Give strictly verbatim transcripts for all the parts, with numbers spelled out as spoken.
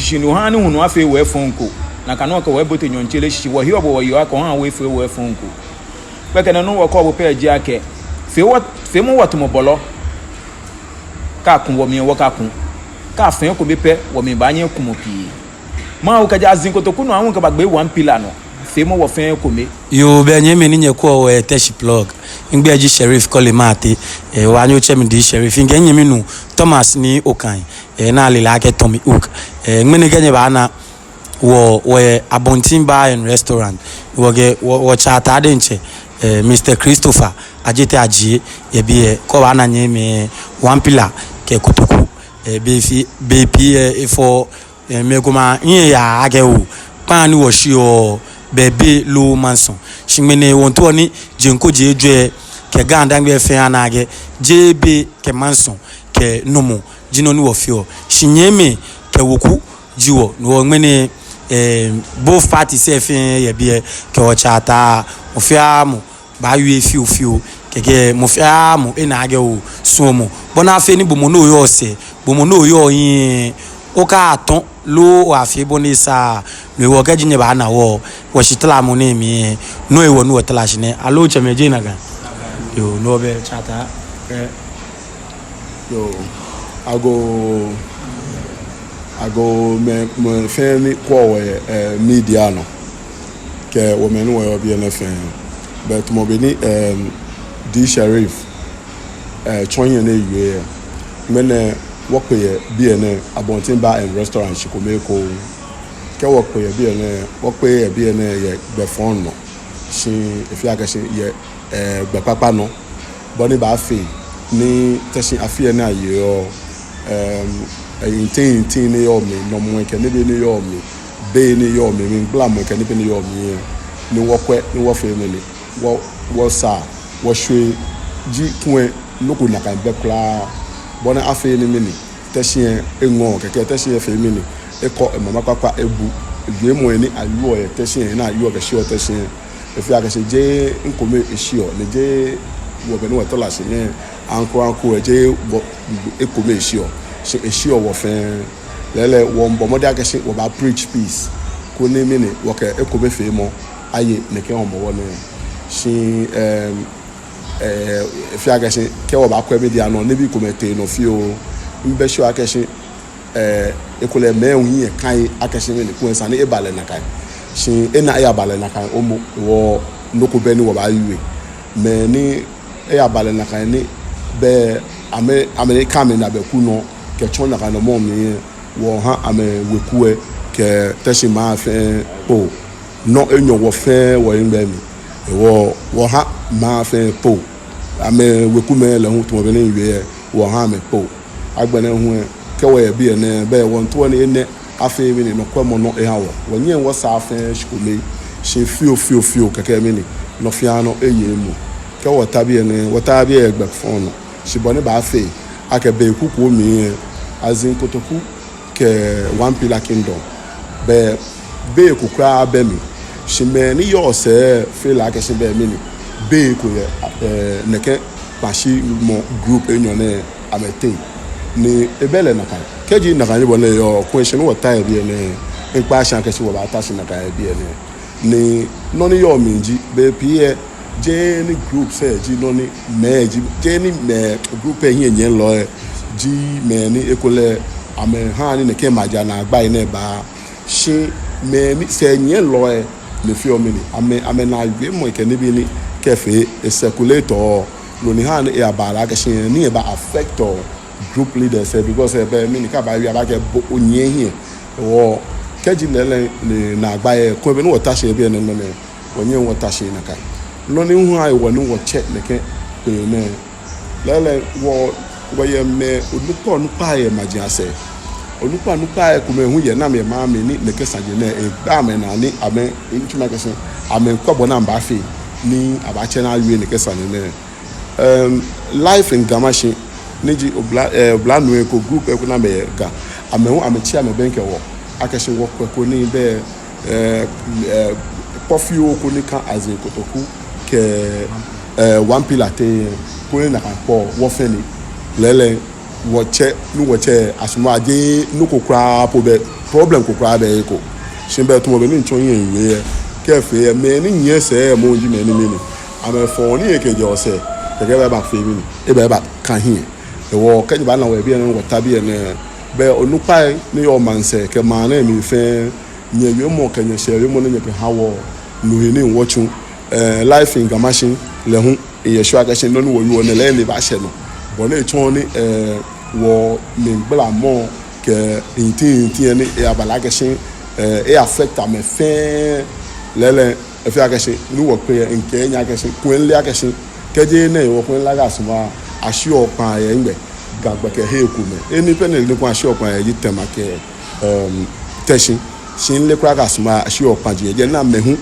Shi no ha ni hulu afee wɔ efɔŋ ko. Nakai nɔŋŋ kɛ wɔbote nyɔɔŋtsere shishi wɔhiɛ wɔbɔ wɔyeɔ akɛ oha wɔ efee wɔ efɔŋ ko. Gbɛkɛ nɛɛ nɔ wɔkɛɔ bo pɛ ji akɛ, fee wɔ, feemɔ wɔ tamɔ bɔlɔ. Kɛ aku wɔmli wɔkaku. Kɛ afee ekome pɛ wɔmiiba nyɛ kumɔ pii. Mawu kɛjɛ Azin Kotoku nɔ ahu kɛbagbe One Pillar nɔ. Feemɔ wɔ fɛɛ ekome. Yoo, bɛ nyɛmɛi ni nyɛkwɛɔ wɔ yɛ Teshie Plug. Migbɛi ji Sheriff Kole Martey. Eh, wɔnyɛ otsɛ mi D Sheriff. Mikɛ minyɛmi nuu Thomas ni okai. Eh, ni ale lɛ akɛ Tommy Hook. Eh, ŋmɛnɛ kɛ nyɛbaana wɔ, wɔyɛ Abonteen Bar and Restaurant. Wɔkɛ, wɔ, wɔtsɛ Ataa diɛŋtsɛ, eh, Mister Christopher Adjetey Adjei, yɛ biɛ, kɛ obaana nyɛmɛi, One Pillar kɛ Kotoku, eh, bei fɛɛ, bei pii, eh, efɔ, eh, mɛi komɛi ahiɛ yaa akɛ oo, kpaa ni wɔshiɔ, bɛ bei loo mansɔ. Shi ŋmɛnɛ wɔmiitao ni jeŋ ko jeŋ ejwɛ, kɛ Ga-Dangme fɛɛ ana akɛ, jeee bei kɛ mansɔ, kɛ nɔmɔ, ji nɔ ni wɔfeɔ. Shi nyɛmɛi, kɛ weku, ji wɔ, no hewɔ ŋmɛnɛ, eh, both parties fɛɛ yɛ biɛ, kɛ wɔtsɛ Ataa, mɔ fɛɛ mɔ baawie fioo fioo, kɛkɛ mɔ fɛɛ mɔ ena akɛ oo, suɔmɔ. Bɔ ni afee ni bo mɔ ni oyɔɔ sɛɛ, bo mɔ ni oyɔɔ hiɛ, okatɔ̃ loo afee bɔ ni sa, no hewɔ kɛji nyɛbaana wɔ, wɔshitaramɔ nɛɛ mli, no hewɔ ni wɔtara shi nɛɛ, aloo tsɛmɛi jeee nakai? Yoo, no bɛ tsɛ Ataa. Eh. Yoo, agoo, agoo mɛi, mɛi fɛɛ ni kwɛɔ wɔ yɛ, eh, media nɔ. Kɛ wɔmɛi ni wɔyɔɔ biɛ nɛɛ fɛɛ. Bɛ tamɔ bɔ ni, em, D Sheriff, eh, tsɔ hiɛ ni ewie lɛ. Ŋmɛnɛ wɔkpe yɛ biɛ nɛɛ Abonteen Bar and Restaurant shikome ekoŋŋ. Kɛ wɔkpe yɛ biɛ nɛɛ, wɔkpe yɛ biɛ nɛɛ yɛ gbɛ fɔŋ nɔ. Shi efee akɛ shi yɛ eh, gbɛ kpakpa nɔ. Bɔ ni baafee ni Teshie afi lɛ ni ayeɔ, em, eh, ntin ntin ni yɔɔ mli, nɔmɔi kɛ nibii ni yɔɔ mli, bei ni yɔɔ mli, mligbalamɔi kɛ nibii ni yɔɔ mli lɛ, ni wɔkwɛ, ni wɔfee mɛni, wɔ, wɔsaa, wɔshwie, ji kulɛ nɔ ko nakai bɛ kwraa. Bɔ ni afee ni mɛni, Teshie lɛ eŋɔɔ, kɛkɛ Teshie lɛ efee mɛni, ekɔ emama kpakpa ebu. Wiemɔi ni awieɔ yɛ Teshie lɛ, ni awieɔ kɛshiɔ Teshie lɛ, efee akɛ shi jeee mikome eshiɔ, ni jeee wɔ bɛ ni wɔtara shi nɛɛ, anko anko lɛ jeee wɔ ekome eshiɔ, shi eshiɔ wɔ fɛɛ. Lɛɛlɛŋ wɔmiibɔ mɔdɛŋ akɛ shi wɔbaa preach peace, koni mɛni, wɔkɛ ekomefeemɔ aye nɛkɛ Hɔmɔwɔ nɛɛ. Shi, em, eh, efee akɛ shi kɛ wɔbaakwɛ media nɔ, nibii komɛi tee nɔ fioo. Mibɛ sure akɛ shi, eh, ekolɛ mɛi hu hiɛ ka he akɛ shi mɛni, kulɛ esa ni eba lɛ nakai. Shi ena eyaba lɛ nakai momo, hewɔ nɔ ko bɛ ni wɔbaawie. Mɛi ni eyaba lɛ nakai ni bɛ amɛ, amɛkã amɛnaa bɛ ku nɔ kɛtsɔ nakai nɔmɔ mli lɛ, wɔha amɛweku lɛ kɛ Teshie maŋ fɛɛ kpo. Nɔ enyɔ wɔ fɛɛ wɔhiŋmɛi mli. Hewɔ wɔha maŋ fɛɛ kpo. Amɛwekumɛi lɛ hu tamɔ bɔ ni miwie lɛ, wɔha amɛ kpo. Agbɛnɛ hu lɛ, kɛ wɔyɛ biɛ nɛɛ, bɛ wɔmiitao ni enɛ afee mɛni, nɔkwɛmɔnɔ eha wɔ. Wɔnyɛŋ wɔsaa fɛɛ shikome, shi fioo fioo fioo kɛkɛ mɛni, nɔ fɛɛ nɔ eye emuu. Kɛ wɔta biɛ nɛɛ, wɔta biɛ yɛ gbɛ fɔŋ nɔ. Shi bɔ ni baafee akɛ bei kukuoo mli lɛ, Azin Kotoku kɛ One Pillar Kingdom, bɛ bei ko kwraa bɛ mli. Shi mɛi ni yɔɔ sɛɛ feel akɛ shi bɛ mɛni, bei ko yɛ, eh, nɛkɛ kpashimɔ group enyɔ nɛɛ amɛteŋ. Ni ebɛ lɛ nakai. Kɛji nakai ni bɔ ni eyɔɔ, kulɛ shi ni wɔta yɛ biɛ nɛɛ, mikpa shi akɛ shi wɔbaata shi nakai yɛ biɛ nɛɛ. Ni nɔ ni yɔɔ mli ji, bei pii lɛ, jeee ni groups lɛ ji nɔ ni mɛi ji, jeee ni mɛi group lɛ hiɛnyiɛlɔi lɛ ji mɛi ni ekolɛ amɛhaa ni nɛkɛ maja naagbai nɛɛ baa. Shi mɛi ni sɛɛnyiɛlɔi lɛ, ni feɔ mɛni, amɛ, amɛnaa wiemɔi kɛ nibii ni kɛfee e-circulate-ɔ, no ni haa ni eyaba lɛ akɛ shi ni eba affect-ɔ group leaders lɛ, because ebɛ mɛni, kɛ abaawie abaakɛɛ bo onyiɛ hiɛ. Hewɔ kɛji lɛɛlɛŋ ni naagbai lɛ, kulɛ bɔ ni wɔta shi yɛ biɛ nɛɛ ŋmɛnɛ, wɔnyɛŋ wɔta shi nakai. Nɔ ni hu haa hewɔ ni wɔtsɛ nɛkɛ kpee nɛɛ. Lɛɛlɛŋ wɔ, wɔyɛ mɛi onukpai onukpai yɛ maji asɛɛ. Onukpai onukpai komɛi hu yɛ ni amɛyɛ maŋ mli ni nɛkɛ saji nɛɛ egba amɛnaa ni amɛ, ntsumɔ akɛ shi amɛmiikwɛ bɔ ni amɛbaafee ni abaatsɛ ni awie nɛkɛ sane nɛɛ. Em, life in Ga Mashi, ni ji obla, eh, oblanuu ko, group ko ni amɛyɛ Ga. Amɛ hu amɛtsi amɛbɛŋkɛ wɔ akɛ shi wɔkwɛ koni bɛ, eh, eh, kpɔ fioo ko ni kã Azin Kotoku kɛ, eh, One Pillar teŋ, koni nakai kpɔ wɔfɛne. Lɛɛlɛŋ wɔtsɛ, ni wɔtsɛ asumɔ aje nɔ ko kwraa po bɛ Problem ko kwraa bɛ he ko. Shi bɛ tamɔ bɔ ni mitsɔ hiɛ miwie lɛ, kɛ efee lɛ, mɛi ni nyiɛ sɛɛ lɛ moŋ ji mɛi ni mɛni, amɛfɔɔ nii lɛ kɛjɛɔ sɛɛ, kɛkɛ ebaa ebafee mɛni, ebaa ebaka hiɛ. Hewɔ kɛji obaana wɔ yɛ biɛ nɛɛ, wɔta biɛ nɛɛ, bɛ onukpai ni yɔɔ maŋsɛɛ kɛ maŋ nɛɛ mli fɛɛ, nyɛwiemɔ kɛ nyɛshɛɛwiemɔ ni nyɛkɛha wɔ, no he ni wɔtsu, eh, life in Ga Mashie lɛ hu, eyɛ sure akɛ shi nɔ ni wɔwieɔ nɛɛ lɛ ni ebaashɛ nɔ. Bɔ ni etsɔɔ ni, eh, wɔmligblamɔ kɛ ntintin ni eyabala akɛ shi, eh, e-affect amɛ fɛɛ lɛɛlɛŋ, efee akɛ shi ni wɔkpe lɛ, mikɛɛ nyɛ akɛ shi, kulɛ mile akɛ shi, kɛji enɛ hewɔ kulɛ mile akɛ Ga Small ashiɔ kpaa yɛ nɛgbɛ? Ga gbɛkɛ hei komɛi. Enɛ pɛ ni mile ni kulɛ ashiɔ kpaa yɛ ji Tema kɛ, um, Teshie. Shi mile kwraa akɛ Ga Small ashiɔ kpaa ji yɛ jɛi, ni amɛ hu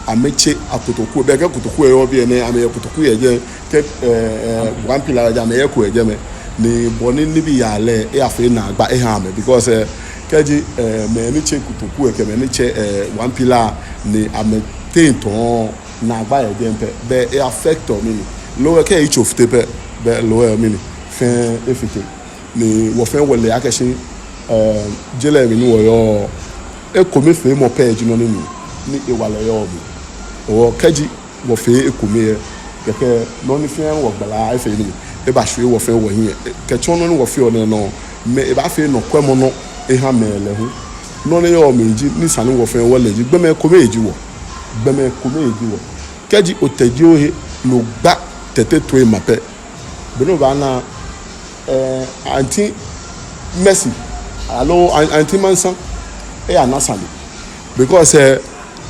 amɛtse akotoku, bɛ kɛ kotoku lɛ yɔɔ biɛ nɛɛ, amɛyɛ kotoku yɛ jɛi, kɛ, eh, eh, One Pillar yɛ jɛi, amɛyɛ eko yɛ jɛmɛ. Ni bɔ ni nibii yaa lɛ, eyafee naagba eha amɛ, because, eh, kɛji, eh, mɛi ni tse kotoku lɛ kɛ mɛi ni tse, eh, One Pillar ni amɛteŋ tɔɔ naagba yɛ jɛi pɛ, bɛ e-affect-ɔ mɛni. Loo lɛ kɛ eyitso fite pɛ, bɛ loo lɛ mɛni, fɛɛ efite. Ni wɔ fɛɛ wɔle akɛ shi, eh, je lɛ mli ni wɔyɔɔ, ekomefeemɔ pɛ ji nɔ ni mli ni hewalɛ yɔɔ mli. Hewɔ kɛji wɔfee ekome lɛ, kɛkɛ nɔ ni fɛɛ wɔgbala efee mɛni, ebaashwie wɔ fɛɛ wɔhiɛ. Kɛtsɔ nɔ ni wɔfeɔ nɛɛ nɔ, mɛi ebaafee nɔkwɛmɔnɔ eha mɛi lɛ hu. Nɔ ni yɔɔ mli ji, ni esa ni wɔ fɛɛ wɔle ji, gbɔmɛi komɛi ji wɔ. Gbɔmɛi komɛi ji wɔ. Kɛji otɛ ji ohe, no gba tɛtɛ toi ma pɛ, be ni obaana, eh, Aunty Mercy, aloo An-, Aunty Mansa, eyana sane. Because, eh,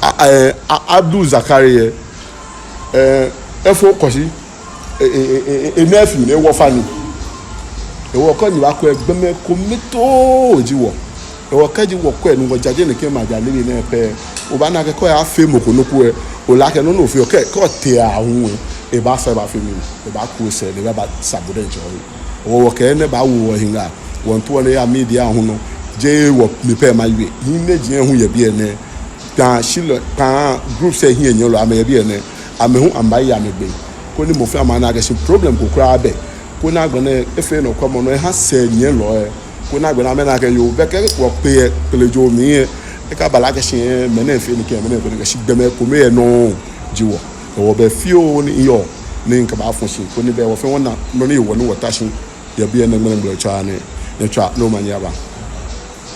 a-, eh, a-, Abdul Zakari lɛ, eh, efo kɔsi, e, e, e, e, e, enɛ fɛɛ ni ewɔ fa ni. Hewɔ kɛ nyɛbaakwɛ, gbɔmɛi komɛi too ji wɔ. Hewɔ kɛji wɔkwɛ ni wɔjaje nɛkɛ maŋ jalɛ nɛɛ pɛ, obaana akɛ kɛ oyafee mɔ ko nɔ ko lɛ, ole akɛ nɔ ni ofeɔ kɛ, kɛ otee aahu lɛ, ebaasaa ebaafee mɛni, ebaaku esɛɛ, ni ebaasa bo diɛŋtsɛ ohe. Hewɔ wɔkɛ enɛ baawo wɔhiŋaa, wɔmiitao ni eya media hu nɔ, jeee wɔ mi pɛ mawie. Hiimeji lɛ hu yɛ biɛ nɛɛ, kpaa shilɔi, kpaa groups lɛ hiɛnyiɛlɔi, amɛyɛ biɛ nɛɛ, amɛ hu amɛbaaye amɛgbee, koni mɔ fɛɛ mɔ ana akɛ shi problem ko kwraa bɛ, koni agbɛnɛ efee nɔkwɛmɔnɔ eha sɛɛnyiɛlɔi lɛ, koni agbɛnɛ amɛna akɛ yoo, bɛ kɛ wɔkpe yɛ kpelejo mli lɛ, ekabala akɛ shi, eh, mɛnɛ fee nɛkɛ, mɛnɛ fee nɛkɛ, shi gbɔmɛi komɛi lɛ nɔŋŋ ji wɔ. Hewɔ bɛ fioo ni miyɔɔ ni mikɛbaafɔ shi, koni bɛ wɔ fɛɛ wɔna nɔ ni hewɔ ni wɔta shi yɛ biɛ nɛɛ ŋmɛnɛ ŋmɛlɛtswaa nɛɛ. Nyɛtswaa ni omanye aba.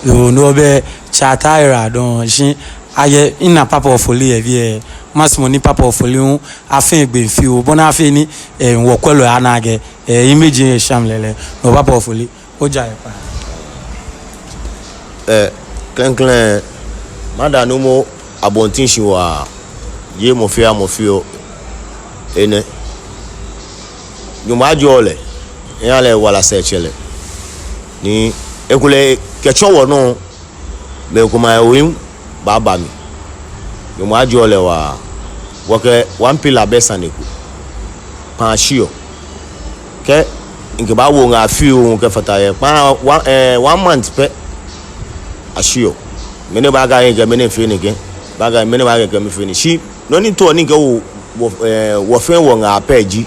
Yoo, no bɛ Tsɛ Ataa Ayra dɔŋŋ, shi ayɛ, mina Papa Ofoli yɛ biɛ, masumɔ ni Papa Ofoli hu afee egbee fioo, bɔ ni afee ni, eh, wɔkwɛlɔi ana akɛ, eh, hiimeji lɛ eshɛ amɛ lɛɛlɛŋ. No Papa Ofoli, oja yɛ kpa. Eh, klɛŋklɛŋ, mada Nuumo Abontenn shi waa, yɛ mɔ fɛɛ mɔ fɛɛ, enɛ. Nyɔŋmɔ ajɔɔ lɛ, eha lɛ wala sɛɛtsɛlɛ. Ni ekolɛ kɛtsɔ wɔnɔ, mɛi komɛi ahe hu baaba mli. Nyɔŋmɔ ajɔɔ lɛ waa. Wɔkɛ One Pillar bɛ sane ko. Kpaa ashiɔ. Kɛ mikɛbaawo ŋaa fioo kɛfata he, kpaa one, eh, one month pɛ ashiɔ. Mɛi nɛɛ baakɛɛ akɛ mɛnɛ fee nɛkɛ, baakɛɛ mɛi nɛɛ baakɛɛ akɛ mɛi fee nɛɛ. Shi nɔ ni tao ni mikɛwo wɔ, eh, wɔ fɛɛ wɔŋaa pɛ ji,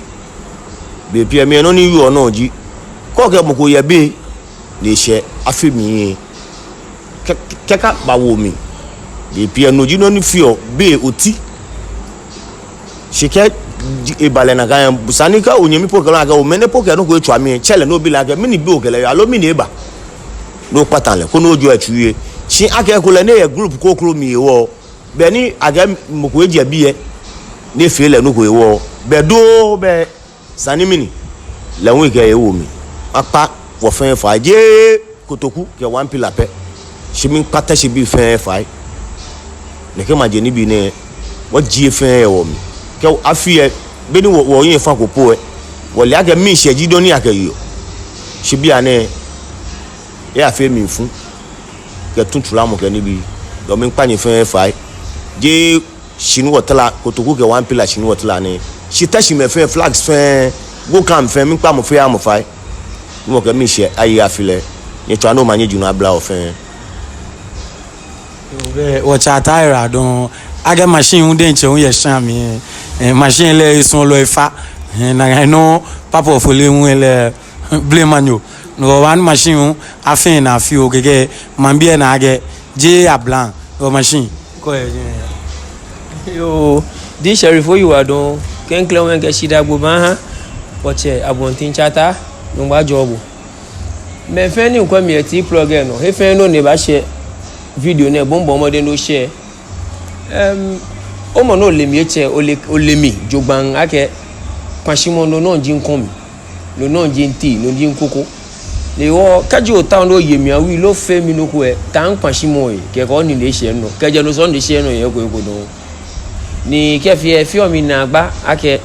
bei pii lɛ mɛi nɔ ni yɔɔ nɔ ji, kɛ okɛ mɔ ko yɛ bei ni eshɛ afi mli lɛ, kɛ, kɛ, kɛkɛ bawo mli. Bei pii lɛ no ji nɔ ni feɔ bei oti. Shi kɛ eba lɛ nakai lɛ, esa ni kɛ onyɛmi po kɛɛ lɛ akɛ omɛnɛ po kɛ nɔ ko etswa mli lɛ, tsɛ lɛ ni obi lɛ akɛ mɛni bei okɛ lɛ yɔɔ, aloo mɛni eba. Ni okpata lɛ, koni ojɔɔ etsui lɛ. Shi akɛ ekolɛ ni eyɛ group kroko mli hewɔ, bɛ ni akɛ mɔ ko ejɛ biɛ ni efee lɛ nɔ ko hewɔ, bɛ doo bɛ sane mli ni lɛ hu ekɛ ewo mli. Makpa wɔ fɛɛ fai, jeee Kotoku kɛ One Pillar pɛ, shi miikpa Teshie bii fɛɛ fai. Nɛkɛ maje nibii nɛɛ, wɔjie fɛɛ yɛ wɔmli. Kɛ afi lɛ, beni wɔ, wɔyɛ fã ko po lɛ, wɔle akɛ miishɛɛ ji dɔŋŋ ni akɛyeɔ. Shi bianɛ, eyafee mlifu kɛ tutulamɔ kɛ nibii. Dɔŋŋ miikpa nyɛ fɛɛ fai. Jeee shi ni wɔtara, Kotoku kɛ One Pillar shi ni wɔtara nɛɛ. Shi Teshie mɛi fɛɛ, flags fɛɛ, go camp fɛɛ, miikpa mɔ fɛɛ mɔ fai. Ni wɔkɛ miishɛɛ aye afi lɛ. Nyɛtswaa ni omanye aju nɔ abla wɔ fɛɛ. Yoo, bɛ, wɔtsɛ Ataa Ayra dɔŋŋ. Akɛ machine hu diɛŋtsɛ hu yɛ shĩa mli. Eh, machine lɛ esumɔlɔ efa. Eh, nakai nɔŋŋ Papa Ofoli hu lɛ blema nyo. No hewɔ ni machine hu afee enaa fioo kɛkɛ maŋbii lɛ na akɛ Jeee ablaŋ, wɔ machine. Kɔ yɛ jɛmɛ. Yoo, D Sheriff, oyiwaladɔŋŋ. Klɛŋklɛŋ hu mikɛ shidaa gbo baaha wɔtsɛ Abontenn Tsatsa, Nyɔŋmɔ ajɔɔ bo. Mɛi fɛɛ ni miikwɛ mi yɛ T-Plug lɛ nɔ, he fɛɛ he ni obaashɛ video nɛɛ, bo hu bɔɔ mɔdɛŋ ni oshare. Em, omɔ ni ole mi etsɛ, ole, ole mi jogbaŋŋ akɛ kpashimɔ, no nɔŋŋ ji mikɔmi, no nɔŋŋ ji mitee, no ji mikoko. Ni hewɔ kɛji ootao ni oye mi awui loo ofee mi nɔ ko lɛ, taa mikpashimɔ lɛ, kɛkɛ onine eshɛ minɔ, kɛjɛ no sɔŋŋ ni eshɛ minɔ yɛ eko eko dɔŋŋ. Ni kɛ fee lɛ, efeɔ mi naagba akɛ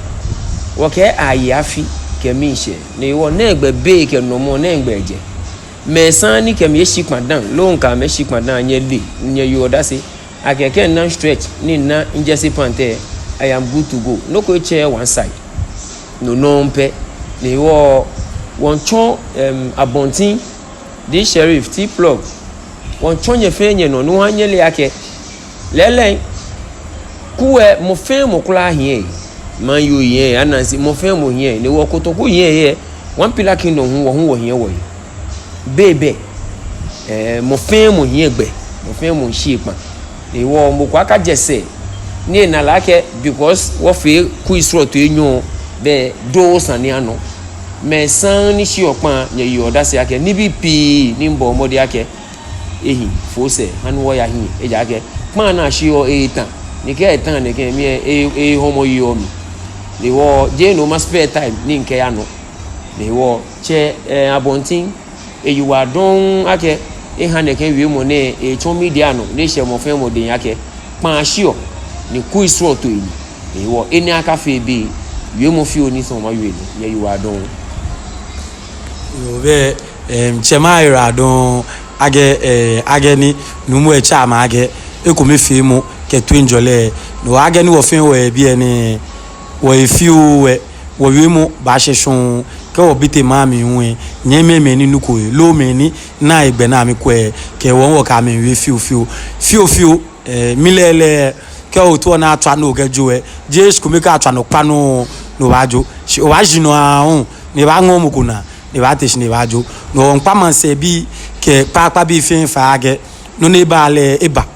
wɔkɛɛ aaye afi kɛ miishɛɛ. Ni hewɔ nɛgbɛ bei kɛ nɔmɔ, nɛgbɛ ejɛ? Mɛi saŋŋ ni kɛ mi eshi kpaŋ dã, loo mikɛ amɛ eshi kpaŋ dã, nyɛle, nyɛyeɔ odase akɛ kɛ mina stretch ni mina mi jersey pant lɛ, I am good to go. Nɔ ko etsɛɛɛ one side. No nɔŋŋ pɛ. Ni hewɔ wɔmiitsɔ, em, Abontenn, D Sheriff, T-Plug, wɔmiitsɔ nyɛ fɛɛ nyɛnɔ ni wɔha nyɛle akɛ lɛɛlɛŋ, kuu lɛ, mɔ fɛɛ mɔ kwraa hiɛ, maŋ yoo hiɛ, Anansi, mɔ fɛɛ mɔ hiɛ, ni wɔ Kotoku hiɛ lɛ, One Pillar Kingdom hu, wɔ hu wɔhiɛ wɔhe. Be bɛ, eh, mɔ fɛɛ mɔ hiɛ gbɛ, mɔ fɛɛ mɔ miishi ekpaŋ. Ni hewɔ mɔ ko akajɛ sɛɛ ni ena lɛ akɛ because wɔfee kui srɔtoi enyɔ, belɛ dɔŋŋ sane anɔ. Mɛi saŋŋ ni shiɔ kpaŋ, nyɛyeɔ odase akɛ nibii pii ni mibɔɔ mɔdɛŋ akɛ ehi fo sɛɛ, ha ni wɔya hiɛ, ejaakɛ kpaŋ ni ashiɔ lɛ etã, ni kɛ etã nɛkɛ mli lɛ, e, ehɔmɔ yeɔ mi. Ni hewɔ jeee no ma spare time ni mikɛya nɔ. Ni hewɔ tsɛ, eh, Abontenn, eyiwaladɔŋŋ akɛ eha nɛkɛ wiemɔ nɛɛ etsɔ media nɔ, ni eshɛ mɔ fɛɛ mɔ dɛŋ akɛ kpaŋ ashiɔ, ni kui srɔtoi ni. Ni hewɔ enɛ akafee be, wiemɔ fioo ni sɔŋŋ mawie nɛ, nyɛyiwaladɔŋŋ. Yoo, belɛ, em, tsɛ, mayiwaladɔŋŋ akɛ, eh, akɛ ni nuumo lɛ tsɛ amɛ akɛ ekomefeemɔ kɛ toiŋjɔlɛ. No hewɔ akɛni wɔ fɛɛ wɔyɛ biɛ nɛɛ, wɔhe fioo lɛ, wɔwiemɔ baashɛ shɔŋŋ. Kɛ wɔbite maŋ mli hu lɛ, nyɛmimɛi ni nuko lɛ, loo mɛi ni na hegbɛ ni amɛkwɛ lɛ, kɛ wɔ hu wɔkɛ amɛ wie fioo fioo. Fioo fioo, eh, mi lɛɛlɛŋ, kɛ otaoɔ ni atswa nɔ kɛjo lɛ, jeee shi kome kɛ atswa nɔ kpa nɔ ni obaajo. Shi obaaji nɔ aahu, ni ebaaŋɔɔ mɔ ko naa, ni ebaate shi ni ebaajo. No hewɔ miikpa maŋsɛɛbii kɛ kpaakpabii fɛɛ fai akɛ nɔ ni eba lɛ eba.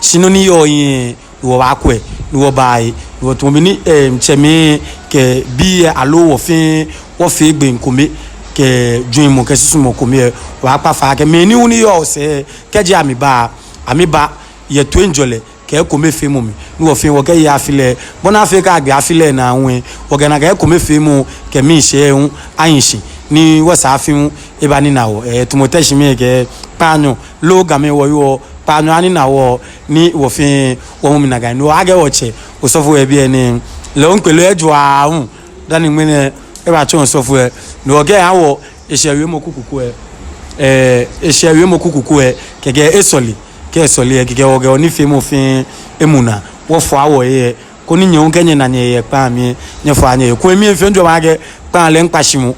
Shi nɔ ni yɔɔ hiɛ lɛ, ni wɔbaakwɛ, ni wɔbaaye, ni wɔtamɔ bɔ ni, eh, tsɛmɛi kɛ bii lɛ aloo wɔ fɛɛ wɔfee gbee kome, kɛ jwɛŋmɔ kɛ susumɔ kome lɛ, wɔbaakpa fai akɛ mɛi ni hu ni yɔɔ sɛɛ, kɛji amɛba, amɛba yɛ toiŋjɔlɛ kɛ ekomefeemɔ mli, ni wɔ fɛɛ wɔkɛye afi lɛ. Bɔ ni afee kɛ agbe afi lɛ naa hu lɛ, wɔkɛ nakai ekomefeemɔ kɛ miishɛɛ hu ahi shi, ni wɔsɛɛ afi hu eba nina wɔ. Eh, tamɔ Teshimɛi kɛɛ kpaanyɔ, loo Gamɛi wɔyɔɔ kpaanyɔ anina wɔ, ni wɔ fɛɛ wɔmɔ mina Ga. No hewɔ akɛ wɔtsɛ osɔfo yɛ biɛ nɛɛ, lɛ hu mikpele ejo aahu dani ŋmɛnɛ ebatsɔ osɔfo lɛ. No hewɔ kɛha wɔ eshɛɛ wiemɔ kuku ko lɛ, eh, eshɛɛ wiemɔ kuku ko lɛ, kɛkɛ esɔle, kɛ esɔle lɛ, kɛkɛ wɔkɛ wɔnifeemɔ fɛɛ emu naa, wɔfɔa wɔhe lɛ, koni nyɛ hu kɛ nyɛna nyɛhe yɛ kpaŋ mli lɛ, nyɛfɔa nyɛhe. Kulɛ mi lɛ mifee mijwɛŋmɔ akɛ kpaŋ lɛ mikpashimɔ.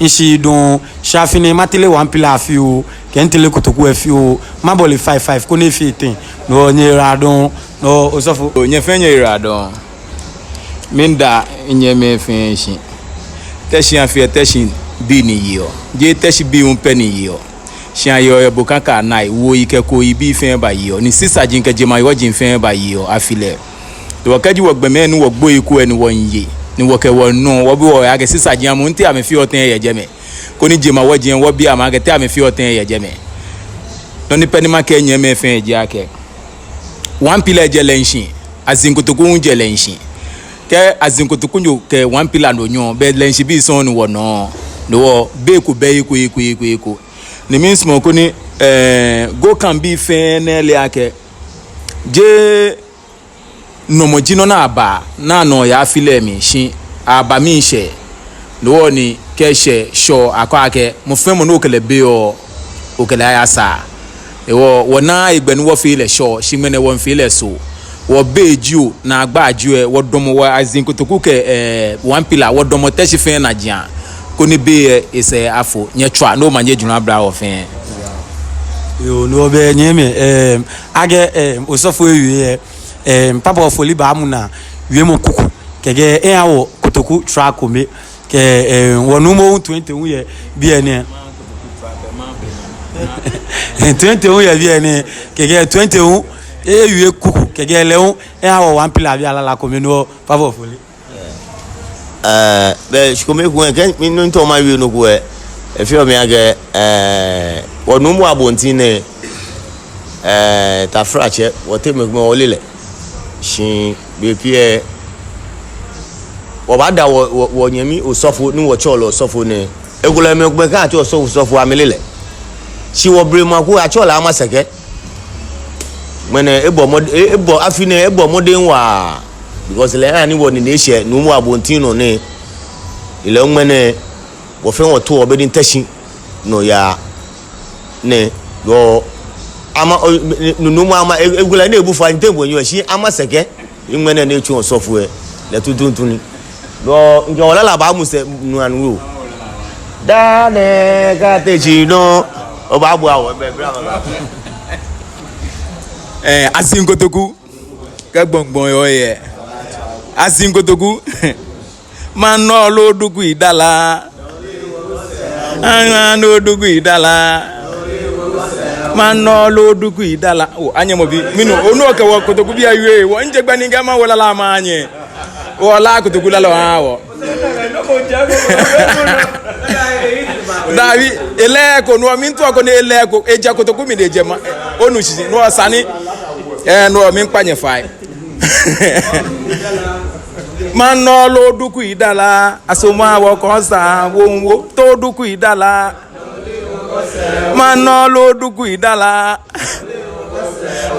Mishi dɔŋŋ, shi afi nɛɛ matere One Pillar fioo, kɛ mitere Kotoku lɛ fioo, mabɔle five five, koni efee ten. No hewɔ nyɛyiwaladɔŋŋ, no hewɔ osɔfo. Oo, nyɛ fɛɛ nyɛyiwaladɔŋŋ. Miida nyɛmɛi fɛɛ shi. Teshie afi lɛ, Teshibii ni yeɔ. Jeee Teshibii hu pɛ ni yeɔ. Shi ayeɔ yɛ Bokankanai, wuoyi kɛ kooyibii fɛɛ bayeɔ, ni sisaji kɛ jemawɔji fɛɛ bayeɔ afi lɛ. Ni wɔ kɛji wɔgbɔmɛi ni wɔgbo he ko lɛ ni wɔmiiye, ni wɔkɛ wɔnɔ, wɔbi wɔhe akɛ sisaji amɔ, te amɛfeɔ tɛŋŋ yɛ jɛmɛ? Koni jemawɔji lɛ wɔbi amɛ akɛ te amɛfeɔ tɛŋŋ yɛ jɛmɛ? Nɔ ni pɛ ni makɛɛ nyɛmɛi fɛɛ ji akɛ One Pillar jɛ Lɛnshi, Azin Kotoku hu jɛ Lɛnshi. Kɛ Azin Kotokunyo kɛ One Pillar nɔ nyɔ, belɛ Lɛnshibii sɔŋŋ ni wɔnɔ. No hewɔ be ko bɛ he ko, he ko, he ko, he ko. Ni miisumɔ koni, eh, Gokanbii fɛɛ ni ale akɛ jeee nɔmɔ ji nɔ ni aba, ni anɔ yɛ afi lɛ mli, shi aba miishɛɛ. No hewɔ ni kɛ eshɛ Shɔ, akɛɔ akɛ mɔ fɛɛ mɔ ni okɛ lɛ beɔ, okɛ lɛ ayasaa. Hewɔ wɔnaaa hegbɛ ni wɔfee lɛ Shɔ, shi ŋmɛnɛ wɔmiifee lɛ Soo. Wɔbe jio, naagba jio lɛ, wɔdamɔ wɔ Azin Kotoku kɛ, eh, One Pillar, wɔdamɔ Teshie fɛɛ najiaŋ, koni be lɛ esɛɛ afo. Nyɛtswaa ni omanye jurɔ abla wɔ fɛɛ. Yoo, no hewɔ belɛ nyɛmɛi, eh, akɛ, eh, osɔfo ewie lɛ, eh, Papa Ofoli baamu naa wiemɔ kuku, kɛkɛ eha wɔ Kotoku tsra kome, kɛ, eh, wɔnuumo hu twenty hu yɛ biɛ nɛɛ. Twenty hu yɛ biɛ nɛɛ, kɛkɛ twenty hu, ewie kuku, kɛkɛ lɛ hu, eha wɔ one pillar biɛ lala ko mli nɔ, Papa Ofoli. Ɛɛ, bɛ, shi kome ekoŋŋ, kɛ, mi, nɔ ni mitao mawie nɔ ko lɛ, efeɔ mi akɛ, ɛɛ, wɔ Nuumo Abontenn nɛɛ, ɛɛ, taflatsɛ, wɔteŋ mɛi komɛi wɔle lɛ. Shi bei pii lɛ, wɔbaada wɔ, wɔ, wɔnyɛmi osɔfo, ni wɔtsɛɔ lɛ osɔfo nɛɛ. Ekolɛ mɛi komɛi kɛ atsɛɔ osɔfo, osɔfo amɛle lɛ. Shi wɔ blema ko atsɛɔ lɛ Amasɛkɛ. Ŋmɛnɛ ebɔ mɔd-, e-, ebɔ afi nɛɛ, ebɔ mɔdɛŋ waa. Because lɛ eha ni wɔnine eshɛ Nuumo Abontenn nɔ nɛɛ. Lɛ ŋmɛnɛ, wɔ fɛɛ wɔto wɔ be ni Teshie nɔyaa nɛɛ. Yoo, Ama, o, nu-, Nuumo Ama, e-, ekolɛ ni ebu fai ni te bo nyɔ, shi Amasɛkɛ. Ŋmɛnɛ ni etsu osɔfo lɛ, lɛ tuuntu ni. Nɔ, ŋkɛ wɔ lala baamu sɛɛ nɔ anu oo. Daa nɛɛ kɛtee shi nɔ, obaabua wɔ bɛ, bra, bra, bra. Ɛɛ, Asin Kotoku. Kɛ gbɔŋgbɔŋ yɔɔ yɛ. Asin Kotoku. Maŋ nɔ loo duku idala. Aŋa nɔ duku idala. Maŋ nɔ loo duku idala. Oo, anyɛmɔ bi. Minu, onu okɛ wɔ Kotoku bii awie. Wɔ ŋjɛ gbɛ ni ŋkɛ ma wɔ lala ma nyɛ. Wɔ la Kotoku lala wɔ. Dabi, ele ko nɔ mi ŋtao ko ni ele ko. Eja Kotoku mli ni eje ma. Onu shishi, nɔ sane. Ɛɛ, nɔ mi ŋkpa nyɛ fai. Maŋ nɔ loo duku idala, asoma wɔ kɔnsa wonwo to duku idala. Maŋ nɔ loo duku idala.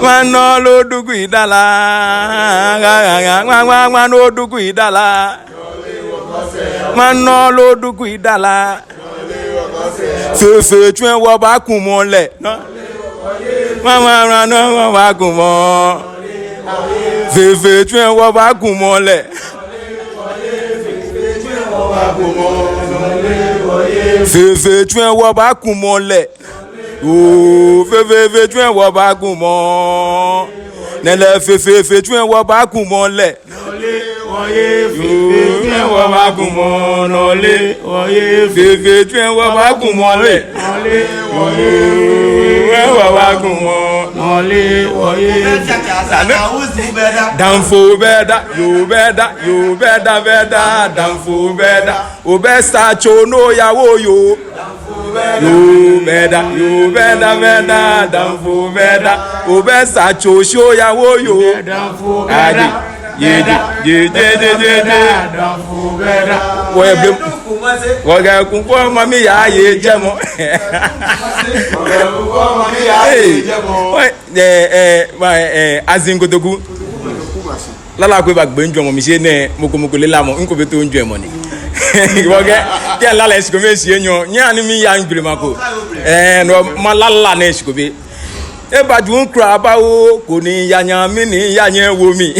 Maŋ nɔ loo duku idala. Ŋa, ŋa, ŋa, ŋa, ŋa, ŋa, nɔ duku idala. Maŋ nɔ loo duku idala. Fɛfɛo tswɛm wɔbaakumɔ lɛ. Nɔ. Mama, mama, nɔ wɔbaakumɔ. Fɛfɛo tswɛm wɔbaakumɔ lɛ. Fɛfɛo tswɛm wɔbaakumɔ lɛ. Oo, fɛfɛo tswɛm wɔbaakumɔ. Nɛlɛ fɛfɛo tswɛm wɔbaakumɔ lɛ. Nɔle wɔye fɛfɛo tswɛm wɔbaakumɔ, nɔle wɔye fɛfɛo tswɛm wɔbaakumɔ lɛ. Nɔle wɔye wɔbaakumɔ, nɔle wɔye. Danfo bɛ da, yoo bɛ da, yoo bɛ da, bɛ da, danfo bɛ da. Obɛ sa tso nɔ oyawo yoo. Yoo bɛ da, yoo bɛ da, bɛ da, danfo bɛ da. Obɛ sa tso shi oyawo yoo. Adi, yedi, yedi, yedi, yedi. Wɔyɛ blema. Wɔkɛ Kunkpɔŋ mami yaa yɛ jɛmɔ. Hey. Oi, ɛɛ, ɛɛ, ma, ɛɛ, Asin Kotoku. Lala ko eba gbɛ ŋjwɛŋmɔ mli shi nɛɛ, mɔ ko mɔ ko le lamɔ, ŋkɔ be to ŋjwɛŋmɔ ni. Wɔkɛ, kɛ lala shi kome shi enyɔ, nyɛhaa ni miya ŋjwɛŋmɔ ko. Ɛɛ, nɔ ma lala nɛɛ shi kome. Eba juu ŋkra ba oo, koni yanyami ni yanyɛ wo mi.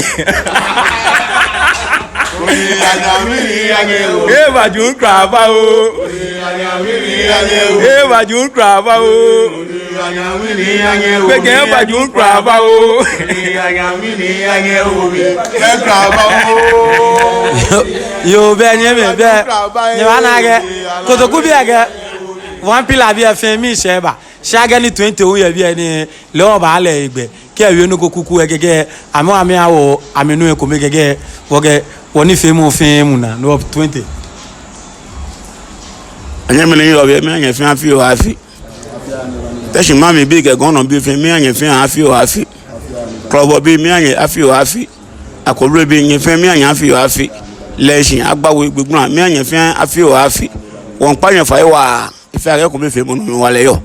Koni yanyami ni yanyɛ wo mi. Eba juu ŋkra ba oo. Koni yanyami ni yanyɛ wo mi. Eba juu ŋkra ba oo. Koni yanyami ni yanyɛ wo mi. Gbekɛ eba juu ŋkra ba oo. Koni yanyami ni yanyɛ wo mi. Ŋkra ba oo. Yoo, yoo, bɛ nyɛmɛi, bɛ. Nyɛbana akɛ Kotoku bii akɛ one pillar bii fɛɛ mli shɛ ba. Shi akɛni twenty hu yɛ biɛ nɛɛ, lɛ wɔbaa lɛ egbɛ. Kɛ ewie nɔ ko kuku lɛ kɛkɛ, amɛ, amɛha wɔ, amɛnu ekome kɛkɛ, wɔkɛ, wɔnifeemɔ fɛɛ mu naa, no twenty. Anyɛmimɛi ni yɔɔ biɛ, miiha nyɛ fɛɛ afi oo afi. Teshie maŋ mli bii kɛ gɔŋ nɔ bii fɛɛ, miiha nyɛ fɛɛ afi oo afi. Krɔbɔ bii, miiha nyɛ afi oo afi. Akɔbli bii, nyɛ fɛɛ, miiha nyɛ afi oo afi. Lɛɛshi, Agbawe, Gbigbla, miiha nyɛ fɛɛ afi oo afi. Wɔŋkpa nyɛ fai waa. Efee akɛ ekomefeemɔ nɔ hewalɛ yɔɔ.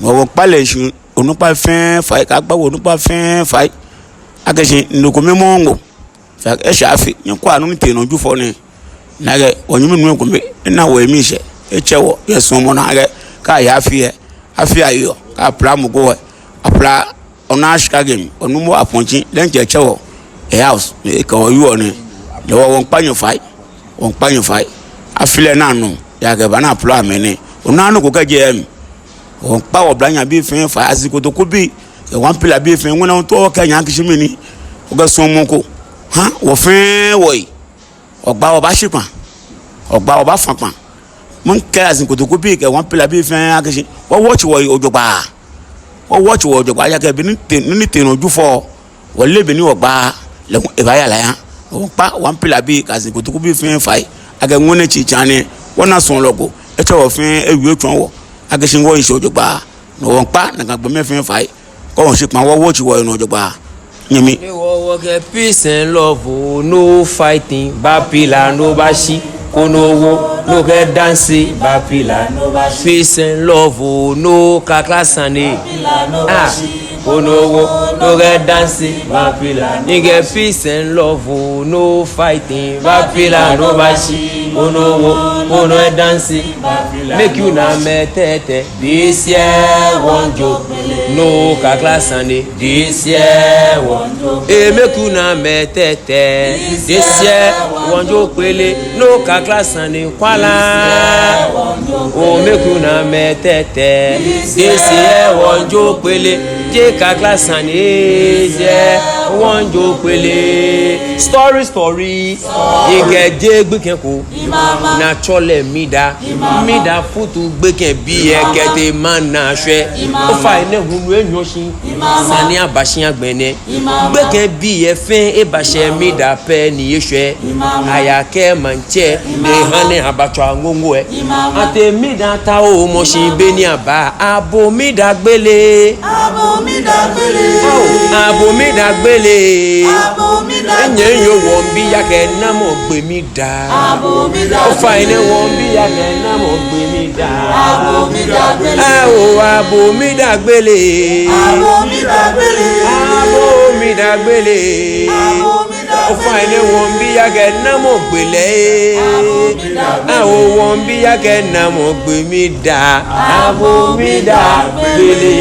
Mɔ wɔŋkpa lɛ shi onukpai fɛɛ fai, kɛ Agbawe onukpai fɛɛ fai. Akɛ shi nɔ ko mɛi mɔ ŋgbo. Efee akɛ eshɛ afi, nyɛkwɛa nɔ ni tee nɔ Jufɔ nɛɛ. Ni akɛ wɔnyɛmi nuu ekome, ena wɔ emii shɛ, etsɛ wɔ, yɛ suɔmɔ naa akɛ, kɛ aya afi lɛ, afi ayeɔ, kɛ apila mɔ ko lɛ, apila. Ona shika game, Nuumo Abontenn, lɛ ŋtsɛ etsɛ wɔ, e house, ekɛ wɔ yɔɔ nɛɛ, lɛ wɔ wɔŋkpa nyɛ fai, wɔŋkpa nyɛ fai, afi lɛ naa nɔ, eya kɛba ni apila amɛ nɛɛ, ona nɔ ko kɛjɛ mli, wɔŋkpa wɔ blanya bii fɛɛ fai, Asin Kotoku bii, kɛ one pillar bii fɛɛ, ŋmɛnɛ wɔto wɔkɛ nyɛ akɛ shi mɛni, wɔkɛ suɔmɔ ko, ha, wɔ fɛɛ wɔyi, Hɔgbaa wɔbaashi kpaa, Hɔgbaa wɔbaafã kpaa, Miikɛɛ Azin Kotoku bii kɛ One Pillar bii fɛɛ akɛ shi wɔwatch wɔhe jogbaŋŋ. Wɔwatch wɔhe jogbaŋŋ, ejaakɛ beni tee, ni tee nɔ Jufɔ, wɔleee beni wɔgbaa lɛ hu ebaaya lɛ yaa. Wɔmiikpa One Pillar bii kɛ Azin Kotoku bii fɛɛ fai akɛ ŋmɛnɛ tsitsaa nɛɛ wɔna suɔlɔ ko etsɛ wɔ fɛɛ, ewie etsɔɔ wɔ akɛ shi wɔhi shi jogbaŋŋ. No wɔmiikpa nakai gbɔmɛi fɛɛ fai. Kɔ wɔshi kpa, wɔwatch wɔhe nɔ jogbaŋŋ. Nyɛmi. Ni wɔ wɔkɛɛ peace and love o, no fighting, ba pillar no bashi, kɔnɔ wo, no kɛ dance, ba pillar no bashi. Peace and love o, no kakla sane. Ah, kɔnɔ wo, no kɛ dance, ba pillar. Ni kɛ peace and love o, no fighting, ba pillar no bashi, kɔnɔ wo, kɔnɔ dance, ba pillar. Make una mɛɛ tɛtɛ. This year wɔjo kpele. No kakla sane. This year wɔjo kpele. Eh, make una mɛɛ tɛtɛ. This year wɔjo kpele. No kakla sane kwala. Oh, make una mɛɛ tɛtɛ. This year wɔjo kpele. Jeee kakla sane. This year wɔjo kpele. Story, story. Ekɛɛ jeee gbekɛ ko ni atsɛɔ lɛ Mida. Mida futu gbekɛbii lɛ kɛtee maŋ nɛɛ shwɛ. Ofainɛ hulu enyɔ shi, sane aba shi agbɛnɛ. Gbekɛbii lɛ fɛɛ eba shɛ Mida pɛ ni eshwɛ. Aya kɛ maŋtsɛ, ni eha ni abatswa ŋoŋo lɛ. Atee Mida ta o mɔ shi beni aba. Abo Mida gbele. Abo Mida gbele. Ao, abo Mida gbele. Abo Mida gbele. Enyiɛ yoo wɔmiibi akɛ namɔ gbe Mida. Abo Mida gbele. Ofainɛ wɔmiibi akɛ namɔ gbe Mida. Abo Mida gbele. Ao, abo Mida gbele. Abo Mida gbele. Abo Mida gbele. Abo Mida gbele. Ofainɛ wɔmiibi akɛ namɔ gbe lɛ. Abo Mida gbele. Ao, wɔmiibi akɛ namɔ gbe Mida. Abo Mida gbele.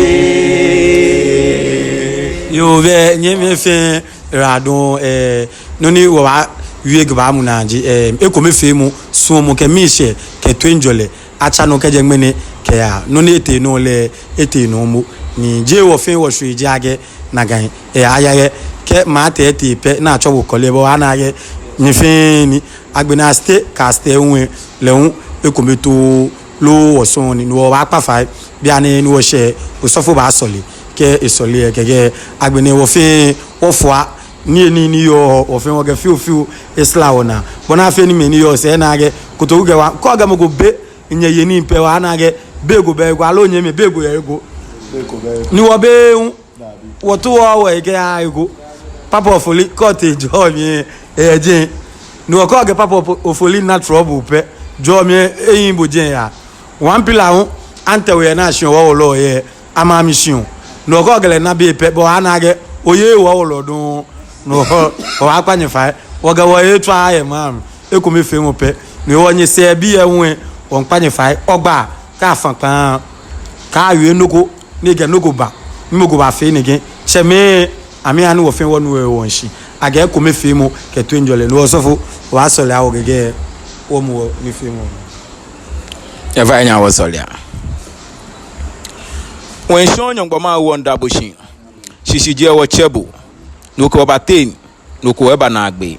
Yoo, bɛ nyɛmimɛi fɛɛ, radon, eh, nɔ ni wɔbaawie kɛbamu naa ji, eh, ekomefeemɔ, suɔmɔ kɛ miishɛɛ kɛ toiŋjɔlɛ, atsa nɔ kɛjɛ ŋmɛnɛ kɛya. Nɔ ni etee nɔ lɛ, etee nɔ momo. Ni jeee wɔ fɛɛ wɔshwee ji akɛ nakai, eh, aya yɛ kɛ maŋ tɛtɛ pɛ ni atsɔ bo kɔlɛ bɔ ana akɛ nyɛ fɛɛ ni agbɛnɛ Aste kɛ Aste ŋwɛ lɛ hu ekome too loo wɔsɔŋ ni, ni wɔbaakpa fai bianɛ ni wɔshɛ osɔfo baasɔle. Kɛ esɔle lɛ kɛkɛ agbɛnɛ wɔ fɛɛ wɔfua ni eni ni yɔɔ wɔ fɛɛ wɔkɛ fioo fioo esla wɔnaa. Bɔ ni afee ni mɛi ni yɔɔ sɛɛ ana akɛ Kotoku kɛ Wa, kɛ okɛ mɔ ko bɛ nyɛyeli pɛ wɔna akɛ be ko bɛ eko aloo nyɛmimɛi be ko yɛ eko. Ni wɔbɛ hu wɔto wɔ wɔhe kɛya eko. Papa Ofoli kɛ otee jɔɔ mli lɛ, eyɛ jɛi. Ni wɔ kɛ okɛ Papa Ofoli na trouble pɛ, jɔɔ mli lɛ ehiii bo jɛi yaa. One Pillar hu, antɛ oyɛ naa shi wɔwɔlɔ yɛ, ama mi shi. Ni wɔ kɛ okɛ lɛ na be pɛ, bɔ ana akɛ oye wɔwɔlɔ dɔŋŋ. Ni wɔ, wɔbaakpa nyɛ fai. Wɔkɛ wɔhe tswaa yɛ maŋ. Ekomefeemɔ pɛ. Ni wɔ nyɛsɛɛ bii lɛ hu lɛ, wɔmiikpa nyɛ fai. Ogba, kaafa kpaa, kaawie nɔ ko ni kɛ nɔ ko ba, ni mɔ ko bafee nɛkɛ. Tsɛmɛi, amɛha ni wɔ fɛɛ wɔnu wɔhe wɔŋshi akɛ ekomefeemɔ kɛ toiŋjɔlɛ. Ni wɔsɔfo, wɔbaasɔle awo kɛkɛ wɔmu wɔnifeemɔ. Efa enya wɔsɔlea. Wɔŋshɔ Nyɔŋmɔ Mawu, wɔmiida bo shi. Shishijee wɔtsɛ bo. Ni okɛ wɔ bateŋ. Ni okɛ wɔ eba naagbee.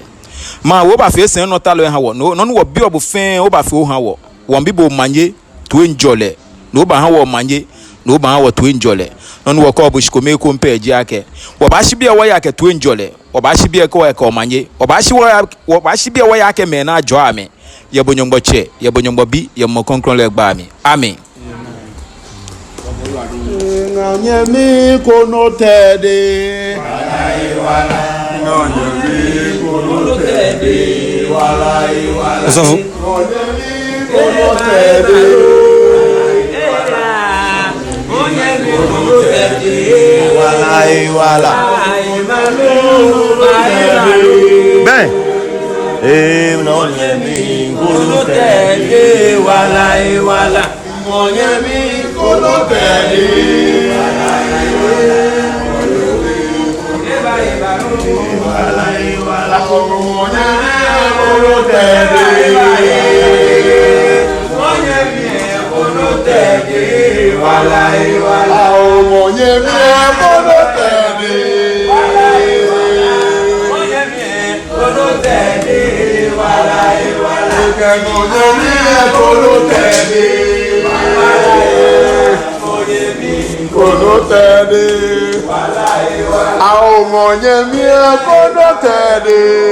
Mawu, obafee sɛinɔtalɔ oha wɔ. Nɔ, nɔ ni wɔbiɔ bo fɛɛ, obafee oha wɔ. Wɔmiibi bo omanye, toiŋjɔlɛ. Ni obaha wɔ omanye, ni obaha wɔ toiŋjɔlɛ. Nɔ ni wɔkɛɔ bo shikome ekoŋŋ pɛ ji akɛ, wɔbaashi biɛ wɔya kɛ toiŋjɔlɛ. Wɔbaashi biɛ kɛ wɔya kɛ omanye. Wɔbaashi wɔya, wɔbaashi biɛ wɔya kɛ mɛi ni ajɔɔ amɛ. Yɛ bo Nyɔŋmɔ Tsɛ, yɛ bo Nyɔŋmɔ Bi, yɛ Mumɔ Krɔŋkrɔŋ lɛ gbɛi amli. Amen. Nɔ nyɛmi ko nɔ tɛde. Nɔ nyɛmi ko nɔ tɛde. Osɔfo. Nɔ nyɛmi ko nɔ tɛde. Bɛn. Ee, nɔ nyɛmi ko nɔ tɛde. Nɔ nyɛmi ko nɔ tɛde. Konotɛdee, konotɛdee, ao mɔ nyɛmi ɛ konotɛdee.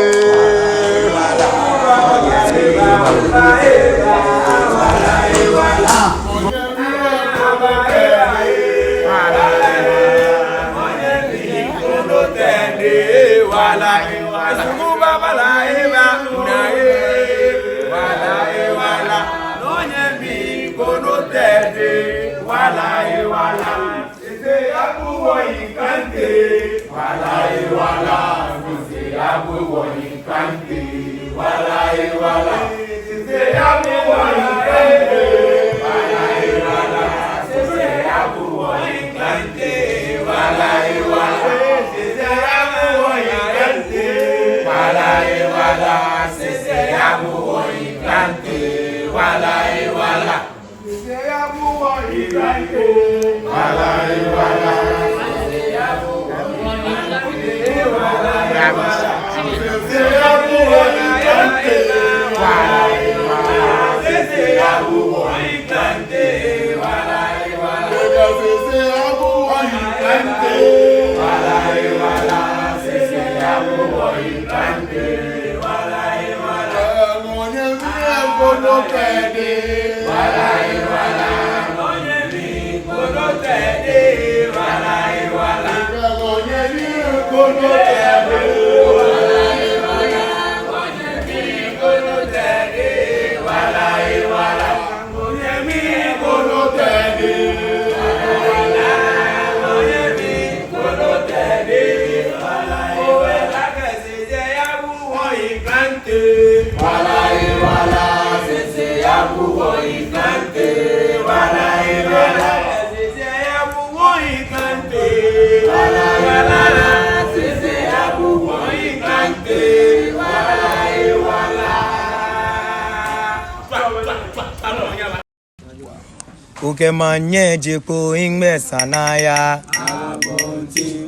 Okɛ maŋ nyɛ je kpo, hiŋmɛi sa naa ya.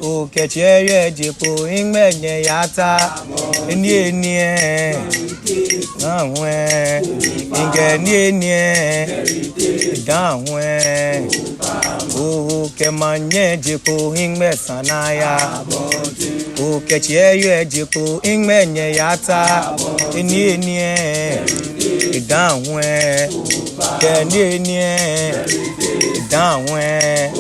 Okɛ tsɛ yɛ je kpo, hiŋmɛi nyɛ ya ta. Eni eni ɛ, na hu ɛ, hiŋmɛi eni eni ɛ, da hu ɛ. Okɛ maŋ nyɛ je kpo, hiŋmɛi sa naa ya. Okɛ tsɛ yɛ je kpo, hiŋmɛi nyɛ ya ta. Eni eni ɛ, da hu ɛ, kɛ eni eni ɛ, da hu ɛ.